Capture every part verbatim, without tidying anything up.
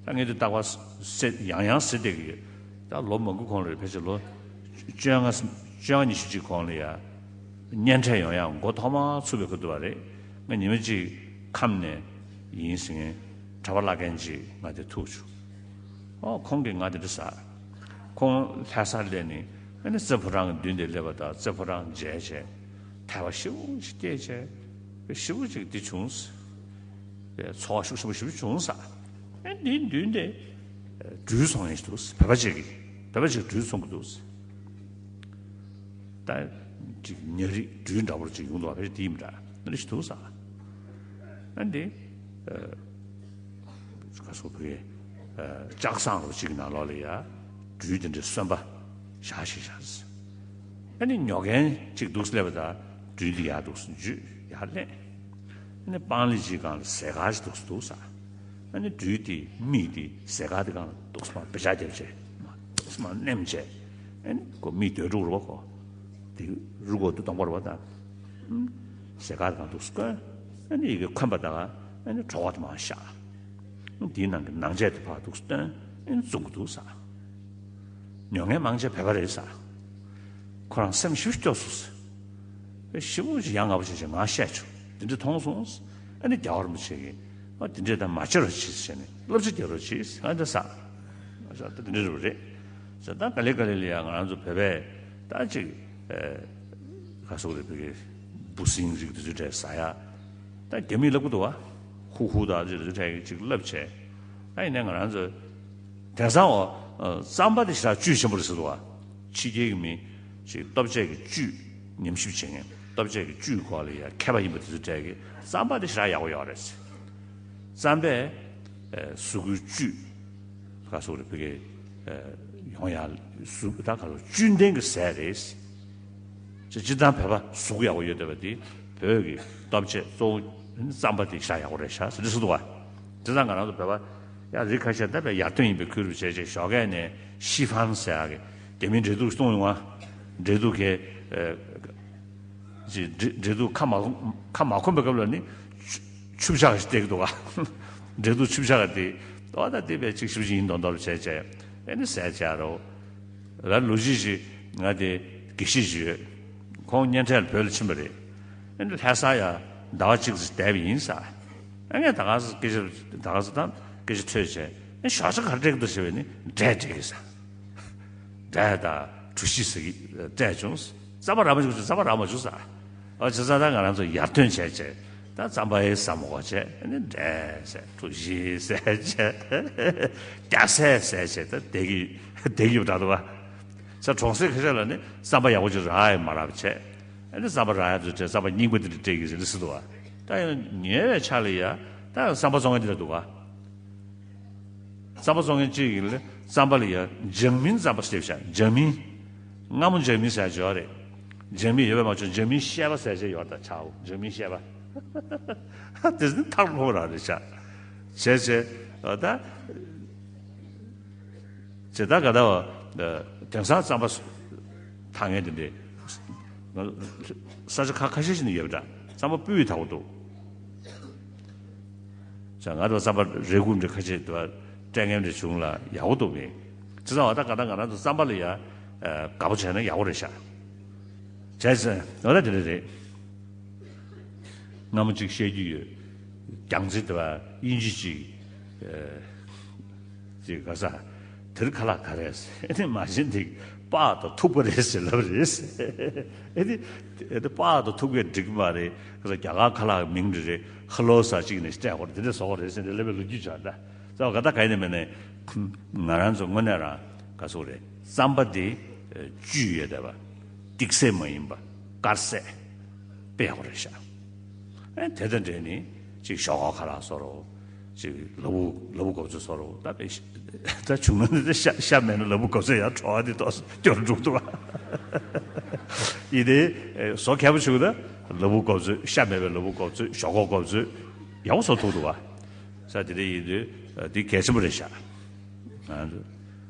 ད་ངས་དེ་རྟག་པར་ཟེར་ཡང་ཡང་ཟེར་བསྡད་ཀྱི་ཡོད། ད་ལོ་མང་པོ་གོང་ལ་རེད། ཕལ་ཆེར་ལོ་བཅོ་ལྔ་བཅོ་ལྔ་ཉི་ཤུ་གཅིག་གོང་ལ་ཡ། གཉེན་འཕྲད་ཡོང་ཡ་མགོ་ཐོག་མར་ཚུགས་པའི་སྐབས་དུ་བ་རེད། ང་ཉི་མ་གཅིག་ཁམས་ནས་ཡིན་ཟེར་མཁན་གྲྭ་པ་བླ་རྒན་ཅིག་ང་དེ་ཐུག་བྱུང་། ཨོ་ཁོང་གིས་ང་དེ་འདྲ་ཟེར། ཁོང་ལྷ་སར་སླེབས་ནས་ཨ་ནི་རྩེ་ཕོ་བྲང་གི་མདུན་དེ་སླེབས་པ་དང་རྩེ་ཕོ་བྲང་མཇལ་བྱས། དད་པ་ཞེ་པོ་ཅིག་སྐྱེས་བྱས། དཔེ་ཞེ་པོ་ཅིག་འདི་བྱུང་། པའི་ཚོར་བ་ཤུགས་ཆེན་པོ་ཞེ་པོ་བྱུང་ས། ཨེ་འདིའི་མདུན་དེ་སྦྲུལ་འཚོང་མཁན་ཞིག་འདུག་བོད་པ་ཅིག་གིས་བོད་པ་ཅིག་སྦྲུལ་འཚོང་གི་འདུག་ད་ཅིག་ཉ་རིགས་སྦྲུལ་འདྲ་པོ་ཅིག་ཡོང་འདུག་བ། ཕལ་ཆེར་དེ་ཡིན་པ་འདྲ། འདི་ཞིག་འདུག་ས། ཨ་འདི་ག་སོ་བོད་ལྕགས་ཟངས་རོ་ཅིག་གི་ནང་ལོགས་ལ་ཡ་སྦྲུལ་དེ་འདྲའི་གསོན་པ་བཞག་ཞིག་བཞག་ཨ་ནི་ཉོ་མཁན་ཅིག་འདུག་སླེབས་པ་དང་སྦྲུལ་འདི་ཡར་འདུག་འཇུས་ཡར་ལེན། ཨ་ནི་སྤང་ལི་ཅིག་སྒང་ལ་ཟས་དཀར་ཞིག་འདུག་འདུག་ས། ཨ་ནི་སྦྲུལ་དེ་མིག་དེ་ཟས་དཀར་དེ་སྒང་ལ་འདུག་སེ་མར་བེ་ཅག་རྒྱབ་བྱས་འདུག་སེ་མར་མནན་བྱས། ཨ་ནི་ཁོ་མིག་སྡོད་འགྲོ་རུ་བ་ཁོ། དེ་རུ་ཁོ་དེ་གདོང་པར་བ་དང་། ཟས་དཀར་དེ་སྒང་འདུག་སེ་བསྐོན། ཨ་ནི་ཡི་གེ་འཁོན་པ་དང་ཨ་ནི་གྲོགས་པོ་དེ་མར་བཞག་དེའི་ནང་གི་ནང་ཆས་དེ་ཕར་འདུག་སྟོན། ཨེ་བཙོང་གི་འདུག་ས། ཉོ་མཁན་མང་ཆེ་བོད་པ་རེད་ས། ཁོ་རང་སེམས་ཞེ་པོ་སྐྱོ་སོང་ས། ཞེ་པོ་ཅིག་ཡ་ང་པོ་བྱས་བྱས་ང་བཤད་བྱུང་། དེ་འདྲ་མཐོང་སོང་ས། ཨ་ནི་རྒྱལ་བ་རིན་པོ་ཆེ་གིས་ཨ་དེ་འདྲས་ད་མ་བྱེད་རོགས་གྱིས་ཟེར་ནས་བསླབ་བྱ་རྒྱག་རོགས་གྱིས་ཨ་འདྲ་ས། ཨ་ད་དེ་འདྲ་རེད་པ་རེད། ས་ད་ག་ལེ་ག་ལེ་ལ་ཡ་ང་རང་ཚོ་བོད་པས་ད་ཅིག་ཨེ་ག་སོག་རེད་བོད་ཀྱི་འབུ་སྲིན་རིགས་དེ་ཚོའི་གྲས་ཟ་ཡ། ད་རྒྱ་མིས་ལབ་གི་འདུག་བ། ཧུ་ཧུ་དང་ཅི་རེ་ཅི་རེ་ཅིག་ལབ་བྱས། ད་ཡིན་ནའི་ང་རང་ཚོ་དེང་སང་འོ་རྩམ་པ་དེ་ཞེ་དྲག་བཅུད་ཆེན་པོ་རེད་ཟེར་འདུག་བ། ཕྱི་རྒྱལ་གྱི་མི་ཅིག་ལྟོ་ཆས་ཀྱི་བཅུད་ཉམས་ཞིབ་བྱེད་མཁན་ལྟོ་ཆས་ཀྱི་བཅུད་སྐོར་ལ་ཡ་མཁས་པ་ཡིན་པ་དེ་ཚོའི་གྲས་ཀྱིས་རྩམ་པ་དེ་ཞེ་དྲག་ཡག་པོ་ཡོད་རེད་ཟེར། རྩམ་པས་གཟུགས་པོའི་བཅུད་ག་སོག་རེད་བོད་ཀྱི་ཡོང་ཡ་གཟུགས་ད་ག་ལ་བཅུད་ལྡན་གྱི་ཟས་རེད། ཅེས་སྤྱིར་བཏང་བོད་པ་གཟུགས་ཡག་པོ་ཡོད་བསྡད་པ་དེ་བོད་ཀྱི་ལྟོ་ཆས་གཙོ་བོ་རྩམ་པ་དེ་ཤ་ཡག་པོ་རེད་ཤག་ཟེར་འདྲ་སུ་འདུག་བ། དེ་ཙང་ང་རང་ཚོ་བོད་པ་ཡ་རིགས་ཁ་ཤས་ད་བས་ཡར་ཐོན་ཡིན་པའི་ཁུལ་རུ་བྱས་རྗེས་ཞོགས་ཀས་ནས་ཤི་ཧྥན་ཟེར་ཡག་གི་རྒྱ་མིའི་འབྲས་ཐུག་གཏོང་ཡོང་བ། འབྲས་ཐུག་གི་ཅིག་འབྲས་འབྲས་ཐུག་ཁ་མ་ཁ་མ་ཁོམ་པའི་སྐབས་ལ་ནི་ཆུ་ཆུ་བཞག་ཞིག་སྟེར་གི་འདུག་ག་འབྲས་ཐུག་ཆུ་བཞག་ག་དེ་ཏོ་ད་དེ་བས་ཅིག་ཞིབ་ཅིག་ཡིན་མདོག་མདོག་བྱས་བྱས་ཨེ་ནི་ཟས་བྱས་རོ། ལ་ལོ་རྒྱུས་ཤིག་ང་དེ་དགེ་བཤེས་ཤིག་ཡོད། ཁོང་གཉེན་འཕྲད་ལ་བོད་ལ་ཕྱིན་པ་རེད། ཨེ་ནི་ལྷ་ས་ཡ་ཟླ་བ་གཅིག་ཙམ་བསྡད་པ་ཡིན་ས། ཨེ་ངས་ད་ག་ས་སྐད་ཆ་ད་ག་ས་དང་སྐད་ཆ་ཐོས་བྱས་ཨེ་ཞོགས་ཇ་ག་རེ་སྤྲད་ཀྱི་འདུག་ཟེར་བས་ནི་འབྲས་སྤྲད་ཀྱི་ས། འབྲས་དང་གྲོ་ཞིབ་ཟེར་གྱི་སྤྲད་བྱུང་། རྩམ་པ་རག་མ་བྱུང་། རྩམ་པ་རག་མ་བྱུང་ས། ཨ་བྱས་ཙང་ད་ང་རང་ཚོ་ཡར་ཐོན་བྱས་བྱས་ད་རྩམ་པ་ཨེ་ཟ་མ་དགོས་བྱས་ཨ་ནི་འབྲས་ཟས་གྲོ་ཞིབ་ཟས་བྱས་རྒྱ་ཟས་ཟས་བྱས་ད་བསྡད་ཀྱི་བསྡད་ཀྱི་ཡོད་འདྲ་འདུག་བ། ས་གྲོང་གསེབ་ཁ་ཤས་ལ་ནི་རྩམ་པ་ཡག་པོ་ཅིག་རག་ཡ་མ་རག་བྱས་ཨ་ནི་རྩམ་པ་རག་ཡ་ཚོ་བྱས་རྩམ་པ་རྙིང་པ་འདི་འདྲ་སྤྲད་ཀྱི་ཟེར་ནི་སྲིད་འདུག་བ། ད་ཡང་ཉེ་བའི་ཆར་ལ་ཡ་ད་ཡང་རྩམ་པ་བཙོང་མཁན་འདི་འདྲ་འདུག་བ། རྩམ་པ་བཙོང་མཁན་གཅིག་གིས་ལ་རྩམ་པ་ལ་ཡ་ལྗང་མིན་རྩམ་པ་ཞེས་བྱ། ལྗང་མིན། སྔ་མོ་ལྗང་མིན་ཟེར་ཡག་ཅིག་ཡོད་རེད། ལྗང་མིན་ཡོད་པས་མ་ཚད་ལྗང་མིན་བཤལ་བ་ཟེར་ཡག་ཅིག་ཡོད་རེད། ད་ཆའོ་ལྗང་མིན་བཤལ་བ། དེ་ནི་ཐག་ལྷོ་རང་རེད་ཤག་བྱས་བྱས་ཨ་ད། བྱས་ད་ག་ད་བ། དེང་སང་རྩམ་པ་འཐག་མཁན་དེ་འདྲས་ས་ཆ་ཁ་ཁ་ཤས་ཤིག་ནས་ཡོད་པ་འདྲ། རྩམ་པ་སྤུས་འཐག་པོ་འདུག་ཅག་ང་ཚོ་རྩམ་པ་རས་ཁུག་འདྲ་ཁ་ཤས་དུ་སྤྲད་མཁན་འདྲ་བྱུང་ལ་ཡག་པོ་འདུག་མིན། ཅི་ཙམ་བ་ད་ག་ད་ང་རང་ཚོ་རྩམ་པ་ལ་ཡ་དགའ་པོ་བྱས་ན་ཡག་པོ་རེད་ཤག་བྱས་ཙང་འོ་ད་དེ་འདྲ་རེད། སྔ་མོ་གཅིག་བཤད་རྒྱུ་ཡོད། རྒྱང་རྩེ་དུ་དབྱིན་ཇི་གཅིག་ཅིག་ག་ས། དེར་ཁ་ལག་ག་རེ་ཟེར། ཨེ་ནི་མ་གཞི་འདི་པགས་དང་ཐུག་པ་རེད་ཟེར་ལབ་རེད་ཟེར། ཨེ་ནི་ཨེ་ནི་པགས་དང་ཐུག་པས་འགྲིག་གི་མ་རེད། ག་ས་རྒྱ་གར་ཁ་ལག་མིང་རེ་རེ་ཧ་ལོ་ས་གཅིག་ནས་སྤྲད་ཧོར་དེ་འདྲ་བཟོ་བ་རེད་ཟེར་ནས་ལབ་པའི་ལོ་རྒྱུས་ཆགས་འདྲ། ས་བ་ག་ད་ག་ཡིན་ནས་མེད་ནས་ང་རང་ཚོ་དངོས་གནས་རང་ག་སོག་རེད། རྩམ་པ་འདི་བཅུད་ཡོད་བསྡད་པ། ཏིག་སེ་མ་ཡིན་པ་དཀར་ཟས་དཔེ་ཡག་པོ་རེད་ཤག་ཨེ་དེ་དང་འབྲེལ་ནས་ཅིག་ཞོག་ཁོག་ཁ་ལག་བཟོ་རོགས། ཅིག་ལ་ཕུག་ལ་ཕུག་གོ་ཚོད་བཟོ་རོགས། ད་དཔེ་ཤ་ད་བྱུང་ན་ནི་ཤ་ཤ་མེད་ན་ལ་ཕུག་གོ་ཚོད་ཡང་བྲོ་བ་དེ་ཏོག་ཙམ་སྐྱོ་རུ་འགྲོ་འདུག་བ། ཡིན་ཏེ་བཟོ་མཁས་པོ་བྱུང་ན་ལ་ཕུག་གོ་ཚོད་ཤ་མེད་པའི་ལ་ཕུག་གོ་ཚོད་ཞོག་ཁོག་གོ་ཚོད་ཡག་པོ་བཟོ་ཐུབ་འདུག་བ། ས་དེ་འདྲ་ཡིན་དུས་འདི་གལ་ཆེན་པོ་རེད་ཤག་ང་ཚོ་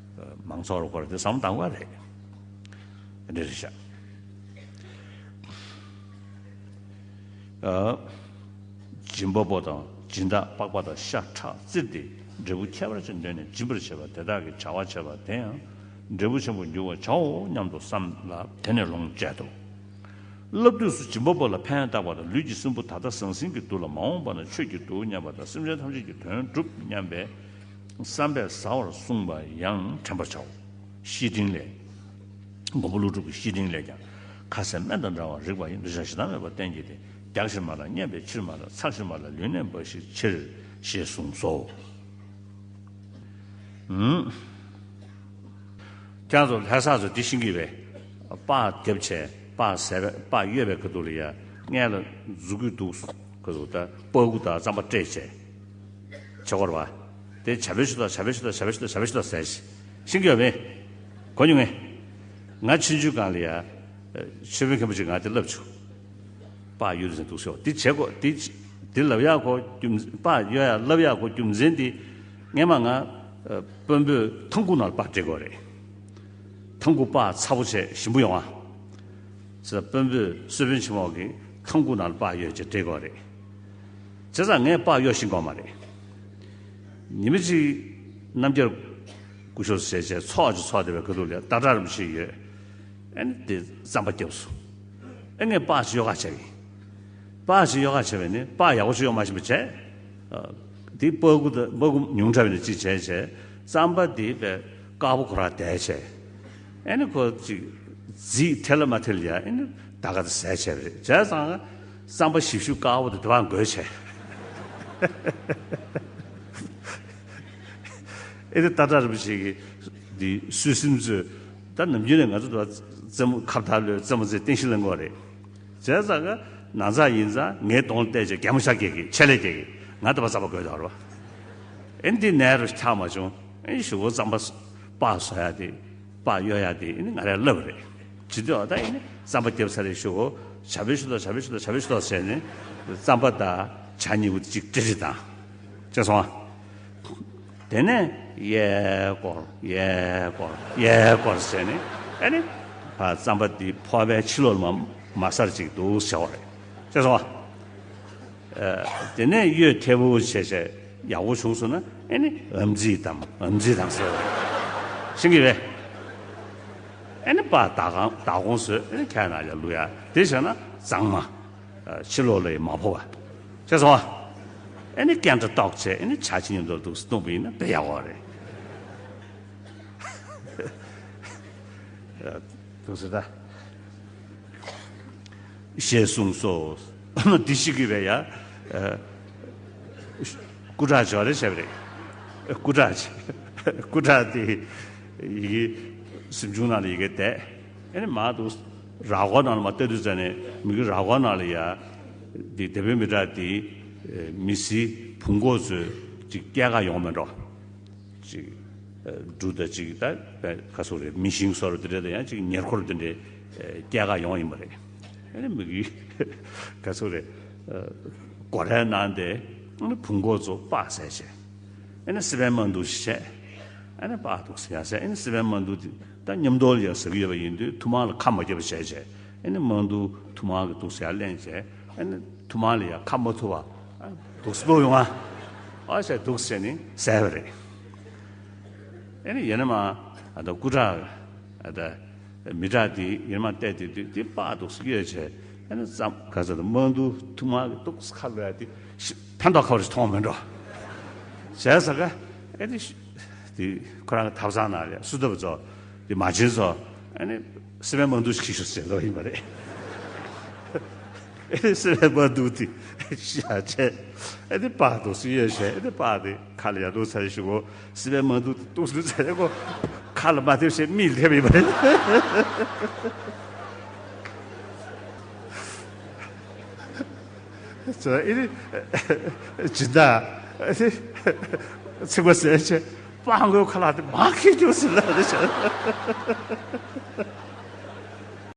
མང་ཚོགས་རུ་སྐོར་དེ་བསམ་བཏང་དགོས་རེད། དེ་འདྲ་རེད་ཤག་ཨ། སྦྱིན་པ་པོ་དང་སྦྱིན་བདག་པགས་པ་དང་ཤ་ཁྲག་བཙིར་ཏེ་ འབྲས་བུ་ཁྱད་པར་ཅན་འདོད་ནས་སྦྱིན་པར་བྱེད་པ་དེ་དག་གི་བྱ་བ་བྱེད་པ་དེ་ཡང་འབྲས་བུ་ཆེན་པོར་འགྱུར་བར་བྱའོ་སྙམ་དུ་བསམ་ལ། དེ་ནས་ལོངས་སྤྱད་དོ། བསླབ་བཏུས་སུ་སྦྱིན་པ་པོ་ལ་ཕན་བཏགས་པ་དང་། ལུས་ཀྱི་སྲིན་བུ་ད་ལྟ་ཟང་ཟིང་གི་དུག་ལ་མ་འོངས་པ་ན་ཆོས་ཀྱི་དུག་མཉམ་པ་དང་། སེམས་ཅན་ཐམས་ཅད་ཀྱི་དོན་བསྒྲུབ་སྙམ་པའི་བསམ་པས་ཟ་བར་གསུངས་པ་ཡང་དྲན་པར་བྱའོ། བཤེས་སྤྲིང་ལས། མགོན་པོ་ཀླུ་སྒྲུབ་ཀྱི་བཤེས་སྤྲིང་ལས་ཀྱང་། ཁ་ཟས་སྨན་དང་འདྲ་བར་རིགས་པ་ཡི། འདོད་ཆགས་ཞེ་སྡང་མེད་པར་བསྟེན་གྱི་དེ། རྒྱགས་ཤིང་མ་ལགས་བསྙེན་པའི་ཕྱིར་མ་ལགས། འཚག་ཤིང་མ་ལགས་ལུས་གནས་འབའ་ཞིག་ཕྱིར། ཞེས་གསུངས་སོ། ཨུམ། ཁྱེད་ཚོ་ལྷ་ས་ཚོ་འདི་ཤེས་ཀྱི་རེད། སྤགས་བརྒྱབ་བྱས་སྤགས་ཟས་པའི་སྤགས་གཡོས་པའི་ཁ་ཐུག་ལ་ཡ། སྔས་ལ་མཛུ་གུ་འདུག་ཁ་ཐུག་ད་སྤགས་ཀུ་དང་རྩམ་པ་སྤྲད་བྱས། བྱེད་སྐོར་བ། དེ་བྱ་བའི་ཤུ་ཐག་བྱ་བའི་ཤུ་ཐག་བྱ་བའི་ཤུ་ཐག་བྱ་བའི་ཤུ་ཐག་ཟས་ཤིང་གི་ཡོད་མེད། གོ་མྱོང་ངེ། ང་ཆུང་ཆུང་སྒང་ལ་ཡ། ཆོས་དཔོན་མཁན་པོ་ཅིག་ང་དེ་བསླབ་བྱུང་། སྤགས་གཡོས་དུས་ཙམ་འདུག་ཟེར་བ་དེ་བྱེད་དགོས་དེ། དེ་ལབ་ཡག་གོ་རྒྱུ་མཚན་སྤགས་གཡོས་ཡག་ལབ་ཡག་གོ་རྒྱུ་མཚན་དེ། སྔས་མ་ང་། དཔོན་པོས་ཐང་ཁུག་ནང་ལ་སྤགས་སྤྲད་དགོས་རེད། ཐང་ཁུག་སྤགས་ཚ་པོ་བྱས་ཞིམ་པོ་ཡོང་ཨ། ཟེར་དཔོན་པོས་གསོལ་དཔོན་ཆེན་མོ་གིས་ཐང་ཁུག་ནང་ལ་སྤགས་གཡོས་བྱས་སྤྲད་དགོས་རེད། བྱས་ཙང་ངས་སྤགས་གཡོ་ཤེས་ཀྱི་མ་རེད། ཉི་མ་གཅིག་རྣམ་རྒྱལ་སྐུ་ཞབས་ཟེར་བྱས་ཚོགས་ཅིག་ཚོགས་བསྡད་པའི་ཁ་ཐུག་ལ་སྟག་བྲག་རིན་པོ་ཆེ་ཡོད། ཨ་ནི་དེ་རྩམ་པ་བརྒྱབ་སོང་། ཨ་ངས་སྤགས་ཅིག་གཡོ་ག་བྱས་ཡིན། སྤགས་ཅིག་གཡོ་ག་བྱས་པས་ནི་སྤགས་ཡག་པོ་ཅིག་གཡོ་མ་ཤེས་པ་བྱས། དེ་སྤགས་ཀུ་དང་སྤགས་ཀུ་ཉུང་དྲགས་པ་ནི་གཅིག་བྱས་བྱས། རྩམ་པ་དེ་དཔེ་དཀར་པོ་ཁོ་རང་བསྡད་བྱས། ཨ་ནི་ཁོ་ཅིག་རྫིས་ཐལ་ལ་མ་ཐལ་ཡ་ཨ་ནི་ད་ག་དེ་ཟས་བྱས་པ་རེད། བྱས་ཙང་རྩམ་པ་ཞིབ་ཞིབ་དཀར་པོ་དེ་དེ་བར་འགོས་བྱས། ཨེ་དེ་སྟག་བྲག་རིན་པོ་ཆེ་གིས་འདི་སུད་སིམ་ཚོས་ད་ནམ་རྒྱུན་ནས་ང་ཚོ་དུ་བ་རྩེད་མོ་ཁ་བརྡ་ལོས་རྩེད་མོ་རྩེ་རྟེན་གཞི་ལེན་དགོས་རེད། བྱས་ཙང་ག་ན་ཚ་ཡིན་ཙང་ངའི་གདོང་བལྟས་བྱས་གད་མོ་ཤོར་སྐྱེ་གི་ཆད་ལས་སྐྱེ་གི་ང་དུ་བ་རྩམ་པ་དགོས་དོ་རོ། ཨེ་འདི་ནས་རུ་ཆགས་མ་བྱུང་། ཨེ་ཞུ་བོ་རྩམ་པ་སྤགས་བཟོ་ཡ་དེ། སྤགས་གཡོ་ཡ་དེ་ཨེ་ནི་ང་རས་བསླབས་རེད། ཇི་འདོད་ད་ཨེ་ནི་རྩམ་པ་བརྒྱབ་ཚར་རེ་ཞུ་བོ་བྱ་བའི་ཤུ་ཐག་བྱ་བའི་ཤུ་ཐག་བྱ་བའི་ཤུ་ཐག་བྱས་ནས་རྩམ་པ་དང་བྱ་གཉིས་པོ་གཅིག་སྤྲད་རེ་དང་། ཅེས་སོང་། དེ་ནས་གཡས་སྐོར་གཡས་སྐོར་གཡས་སྐོར་བྱས་ནས་ཨེ་ནི་ཕར་རྩམ་པ་འདི་ཕོར་པའི་ཕྱི་ལོགས་ལ་མ་མ་སར་ཅིག་འདུག་བྱས་པ་རེད། ཅེས་སོང་། ཨ། དེ་ནས་གཡོས་མཐེ་བོ་བྱས་བྱས་ཡག་པོ་བྱུང་སོང་ན་ཨེ་ནི་འམ་རྫིས་དང་འམ་རྫིས་དང་ཟེར་བ་ཤེས་ཀྱི་རེད། ཨེ་ནི་སྤགས་བདག་གང་བདག་གོང་བཟོས་ཨེ་ནི་ཁྱེད་ནང་ལ་བླུག་ཡ་དེ་བྱས་ན་གཙང་མ། ཕྱི་ལོགས་ལ་ཡང་མ་ཕོག་པ། ཤེས་སོང་ཨ། ཨེ་ནི་སྐད་འདྲ་ཏོག་ཙམ་ཨེ་ནི་བྱ་ཕྱི་ཉིན་དུ་འདུག་སྟོང་པ་ཡིན་ན་དཔེ་ཡག་པོ་རེད། འདུག་ཟེར་ད། ཞེས་གསུངས་སོ། འདི་ཞིག་གིས་བས་ཡ། སྐུ་དྲག་སྦྱོར་རེ་བྱས་པ་རེད། སྐུ་དྲག་སྐུ་དྲག་དེ་ཡི་གེ་གཟིམ་ཆུང་ནང་ལ་ཡི་གེ་བསྡད། ཨེ་ནི་མ་འདུག་ར་སྐོར་ནང་ལ་མ་ལྟ་དུས་ཙ་ནས་མི་གི་ར་སྐོར་ནང་ལ་ཡ། འདི་དེ་བོད་མི་དྲག་དེ་མི་སི་བུང་གོ་ཚོས་ཅིག་སྐྱེལ་ག་ཡོང་མེད་འགྲོ། ཅིག་འབྲུ་དང་ཅིག་ད་ག་ཚོད་རེད། མི་ཤིང་སོགས་དེ་འདྲ་དང་ཡང་ཅིག་ཉེར་འཁོར་དེ་འདྲའི་སྐྱེལ་ག་ཡོང་ཡིན་པ་རེད། ཨ་ནི་མི་གི་ག་ཚོད་རེད། སྒོ་རའི་ནང་དེ་ཨ་ནི་བུང་གོ་ཚོ་སྤགས་ཟས་བྱས། ཨ་ནི་སི་པན་མ་འདུག་བྱས། ཨ་ནི་སྤགས་འདུག་ཟེར་ཡ་ཟས། ཨ་ནི་སི་པན་མ་འདུག་དེ་ད་མཉམ་དུ་ལ་ཡ་ཟ་གི་ཡོད་པ་ཡིན་དུས་ཐུར་མ་ལ་ཁ་མ་བརྒྱབ་པ་བྱས་བྱས། ཨ་ནི་མ་འདུག་ཐུར་མ་གི་འདུག་ཟེར་ཡ་ལེན་བྱས། ཨ་ནི་ཐུར་མ་ལ་ཡ་ཁ་མ་ཐུག་པ། ཨ་འདུག་སེ་སྤོ་ཡོང་ཨ། ཨ་ཟས་འདུག་ཟེར་ནི་ཟས་པ་རེད། ཨ་ནི་ཡིན་ན་མ་ཨ་ད་སྐུ་དྲག་ཨ་ད་མི་དྲག་དེ་ཡིན་ན་མ་བལྟས་དེ་དུས་དེ་སྤགས་འདུག་སེ་གཡོས་བྱས། ཨ་ནི་རྩམ་ག་ཚོད་ད་མ་འདུག་ཐུར་མ་གི་འདུག་སེ་ཁ་ལོ་ཡ་དེ་ཕན་ཐོགས་ཁ་བ་ཞིག་མཐོང་མེད་འགྲོ། བྱས་ས་ག་ཨ་ནི་དེ་ཁོ་རང་གི་ཐབ་ཚང་ནང་ལ་སུ་ཐབ་ཚོ་དེ་མ་བྱན་ཚོ་ཨ་ནི་སི་པན་མ་འདུག་ཁྱི་ཤོག་ཟེར་ལོ་ཡིན་པ་རེད། ཨེ་སི་པན་མ་འདུག་དེ་ཤ་ཆད། ཨེ་དེ་སྤགས་འདུག་སེ་གཡོས་བྱས། ཨེ་དེ་སྤགས་དེ་ཁ་ལ་ཡ་འདུག་ཚར་ཞུ་གོ། སི་པན་མ་འདུག་དེ་འདུག་སེ་ཚར་གོ། ཁ་ལ་མ་ཐེབས་བྱས་མིག་ལ་ཐེབས་ཡིན་པ་རེད། ཚོ་ཨེ་དེ་སྦྱིན་བདག་ཨེ་དེ་ཚིག་པ་ཟས་བྱས་སྤགས་མགོའི་ཁ་ལག་དེ་མ་ཁེལ་རྒྱུ་ཟེར་ལ་རེ་བྱས།